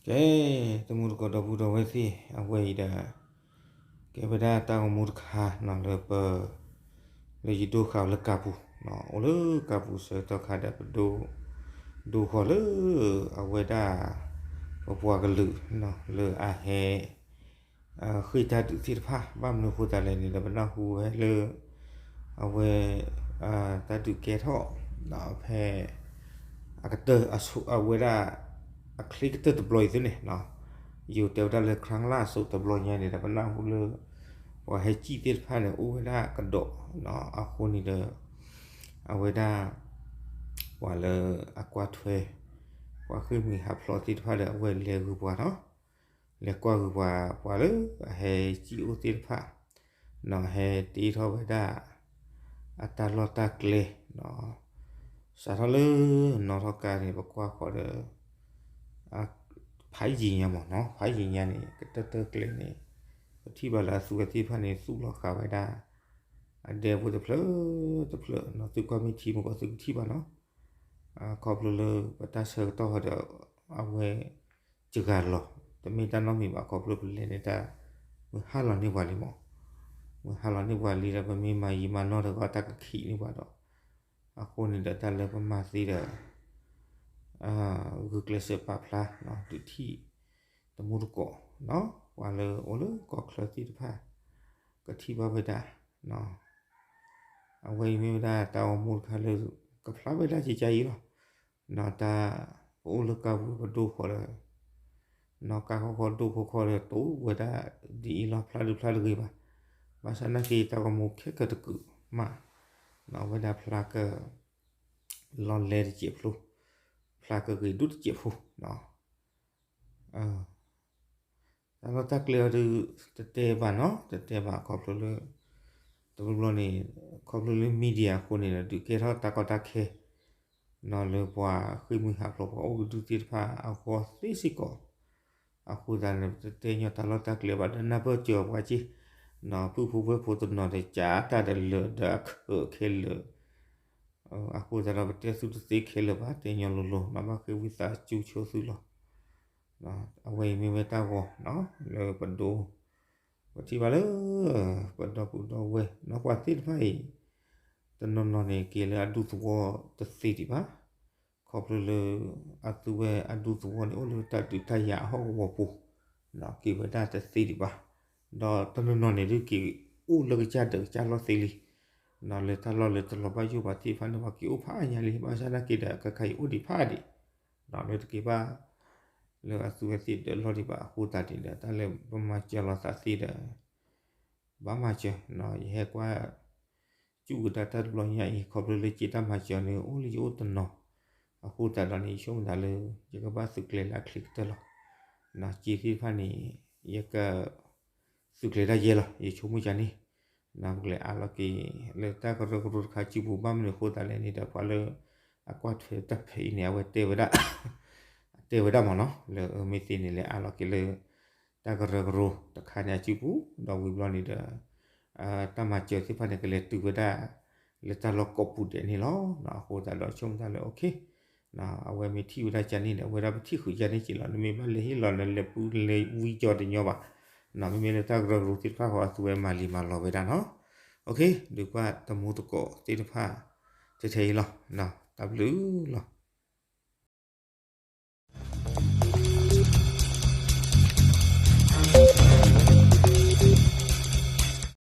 ကဲ, တမူတကိးဒီပုၢ်ဒီဝဲၢ်သ့ၣ်, အဝဲအံၤဒီး ကဲဝဲဒၣ်တၢ်ဂီၤမူတခါနီၤ လၢပ လၢယဒိဃာ်လၢကးပူၤ, အိၣ်လၢကးပူၤဆၢကတီၢ်ခါဒီး ပဒိ ဒိဃီၤလၢ အဝဲဒၣ် ပပှၤကလုာ် လၢအဟဲ ဃ့ၢ်တၢ်ဒုးသ့ၣ်တဖၣ်, ဘၣ်မနုၤအဃိသတးလဲၣ်န့ၣ်ဒီး ပနၢ်ဟူဝဲလၢ အဝဲ တၢ်ဒုးကဲထီၣ် ဖဲ အကတၢၢ် အဝဲဒၣ် အချ့ကတၢၢ်တဘျီအံၤသ့ၣ်န့ၣ်, ယိၤတဲဝဲဒၣ်လၢ ခရၣ်လၢ်အစိးတဘျီညါန့ၣ်ဒီး ပနၢ်ဟူလၢ ပှၤဟဲစံၣ်သ့ၣ်တဖၣ်န့ၣ် အိၣ်ဝဲဒၣ်ကဒီး, အဃိန့ၣ်ဒီး အဝဲဒၣ် ပှၤလၢအကွၢ်ထွဲ ပှၤဃ့ၢ်မှံဟးဖျိးသ့ၣ်တဖၣ်ဒီး အဝဲလဲၤဂုာ်ပှၤနီၤ, လဲၤကွၢ်ဂုာ်ပှၤ ပှၤလၢအဟဲစံၣ်အိၣ်သ့ၣ်တဖၣ် နီၤ ဟဲတ့ထီၣ်ဝဲဒၣ် အတၢ်လီၢ်တၢ်ကျဲ စးထီၣ်လၢ နီၣ်ထီၣ်ကါန့ၣ် ပကွၢ်ဃီၤဒီး ဖးယံၤညါမ့ၢ်နီၤ, ဖးယံၤညါန့ၣ် ကတၢၢ်တၢၢ်ကျဲန့ၣ် ပထံၣ်ဘၣ်လၢအသုဝဲသ့ၣ်တဖၣ်န့ၣ် သူၣ်လီၤဃာ်ဝဲဒၣ် အဒဲဖိတဖျၢၣ်တဖျၢၣ်နီၤ, သုကွၢ်မ့ၢ်ထံမ့ၢ်ကီးသုကထံၣ်ဘၣ်နီၤ, ခီဖျိလၢပတၢ်ဆၢကတီၢ်ဃီဒီး အဝဲ စှၤလီၤ, တမ့ၢ်တၢ်နီတမံၤဘၣ်, ခီဖျိပလဲၤန့ၣ်တၢ် မုၢ်ဟါလီၤန့ၢ်ပှၤလံမး, မုၢ်ဟါလီၤန့ၢ်ပှၤလံဒီး ပမ့ၢ်မၤယံာ်မၤနီၢ်တဂီၢ် တၢ်ကခံးန့ၢ်ပှၤဒီး, အဃိန့ၣ်ဒီး တၢ်လၢပမၤသ့ဒီး ဂုာ်ကျဲးစၢးပာ်ဖျါ ဒုးထံၣ် တမူတကိး ပှၤလၢအိၣ်လၢကီၢ်ချၢသ့ၣ်တဖၣ် ကထံၣ်ဘၣ်ဝဲဒၣ် အဝဲအံၤမ့ၢ်ဝဲဒၣ်တၢ်ဂီၤမူတခါလၢ ကဖျါဝဲဒၣ်ကကါအံၤလီၤ. နီၢ်တၢ် ပအိၣ်လၢကါပူၤပဒိၣ်ဃီဒီး နီၢ်ကါခီခီဒိၣ်ခီခီဒီး တအိၣ်ဝဲဒၣ်ဒ်အံၤလီၤ ဖျါဒုးဖျါတဂ့ၤဘၣ်. ဘၣ်ဆၣ်နာ်က့ တၢ်ဂီၤမူခဲကတကုာ်မး နီၢ်ဝဲဒၣ်ဖျါက လီၤလဲတစဲးဖိ ဖျါကဂ့ၤဒိၣ်တစဲးဖိ တၢ်လီၢ်တၢ်ကျဲအီၤဒုး တတဲဘၣ်နီၤ တတဲဘၣ်ခီဖျိလၢ တဘျီဘျီန့ၣ် ခီဖျိလၢ media အဃိန့ၣ်ဒီး ဒုးကဲထီၣ်တၢ်ကီတၢ်ခဲ နီၤလၢပှၤဃ့ၢ်မှံဟးဖျိးပှၤအိၣ်ကဒုသ့ၣ်တဖၣ်အဂီၢ်သ့စ့ၢ်ကီး အဃိသတးန့ၣ် ပတတဲညီတၢ်လီၢ်တၢ်ကျဲဘၣ်ဒီး နၢ်ပၢၢ်စၢၤပှၤက့ နီၤဖုၣ်ဖိဝဲၢ်ဖိတနီၤဒီး ကးတၢ်ဒီးလၢာ်ဒီးအခၢးခဲလၢာ် အဃိသတးဒီး ပတဲသုတသ့ခဲလၢာ်ဘၣ် တဲညီလိၤလိၤ နီၤဘၣ်ဃ့ဝံသးစူၤဆိသုလီၤ. အဝဲအံၤမ့ၢ်ဝဲတၢ်ဂီၤ လၢပဒိ ပထံၣ်ဘၣ်လၢ ပဒီပုၢ်ဒီဝဲၢ် နီၤပှၤသ့ၣ်တဖၣ်အံၤ တနီၤနီၤန့ၣ် က့ၤလၢအဒူသဝီတသ့ဒံးဘၣ်. ခီဖျိလၢ အသုဝဲအဒူသဝီန့ၣ် အိၣ်လၢတၢ်ဒုးတၢ်ယၤအဟီၣ်ကဝီၤပူၤ က့ၤဝဲဒၣ်တသ့ဒံးဘၣ်. ဒီးတနီၤနီၤန့ၣ်ဒုး က့ၤအိၣ်လၢကစၢ်ဒၢးကစၢ်လီၢ်သ့လံ. နီၤလၢတၢ်လီၢ်လၢတလီၤဘၣ်ယိၣ်ဘၣ်သ့ၣ်တဖၣ်န့ၣ် ပှၤက့ၤအိၣ်ဖးအါညါလံ ဘၣ်ဆၣ်နာ်က့ဒီး ခဲခါအံၤအိၣ်ဒံးဖးဒံး နီၤလၢတက့ၤဘၣ် လၢအသုဝဲသ့ၣ်ဒၢးလီၢ်ဒံးဘၣ်အဃိသတးန့ၣ်ဒီး တၢ်လၢပမၤစၢၤလိာ်သးသ့ဒီး ဘၣ်မၤစၢၤ ယဟဲကွၢ် စူၣ်ကဒါတၢ်တဘျီညါအံၤ ခီဖျိလၢစ့တၢ်မၤစၢၤန့ၣ် အိၣ်လၢယအိၣ်တနီၤ အဃိသတးဒီးန့ၣ် ယဆိကမိၣ်သးလၢ ယကဘၣ်သုးကျဲၤလၢအချ့ကတၢၢ်လီၤ. စ့သ့ၣ်တဖၣ်န့ၣ် ယက သုးကျဲၤဒၣ်ယဲလီၤ ယဆိကမိၣ်ကန့ၣ် ပကလဲၤအးလီၤက့ၤ လၢတၢ်ကရၢကရိတခါစုပူၤ ဘၣ်မနုၤအဃိသတးလဲၣ်န့ၣ်ဒီး ပှၤလၢ အကွၢ်ထွဲတၢ်ဖဲအံၤန့ၣ် အဝဲတဲဝဲဒၣ် တဲဝဲဒၣ်မ့ၢ်နီၤ လၢအမ့ၢ်သ့န့ၣ် လဲၤအးလီၤက့ၤလၢ တၢ်ကရၢကရိတခါန့ၣ်အစုပူၤ ဒီးဝံၤဘျီန့ၣ်ဒီး တၢ်မၤစၢၤသ့ၣ်တဖၣ်န့ၣ် ကလဲၤတုၤဝဲဒၣ် လၢတၢ်လီၢ်ကိးပူၤဒဲးန့ၣ်လီၤ. အဃိသတးဒီးဆိကမိၣ်သးလၢ okay အဝဲမ့ၢ်ထံၣ်ဝဲဒၣ်ကန့ၣ်ဒီး အဝဲဒၣ်ပထံၣ်ဃုာ်ကန့ၣ်က့ၤလီၤ နမ့ၢ်ဘၣ်လဲၤဟ့ၣ်လီၤနလဲၤပူၤလဲၤဝံကၠီတညီဘၣ် မ့မ့ၢ်လၢတၢ်ကရၢကရိသ့ၣ်တဖၣ်ဃီ အသုဝဲမၤလံၤမၤလီၤဝဲဒၣ်နီၤ okay ဒုးကွၢ်တမူတကိးသ့ၣ်တဖၣ် ထဲထဲအံၤလီၤ တၢ်ဘျုးလီၤ.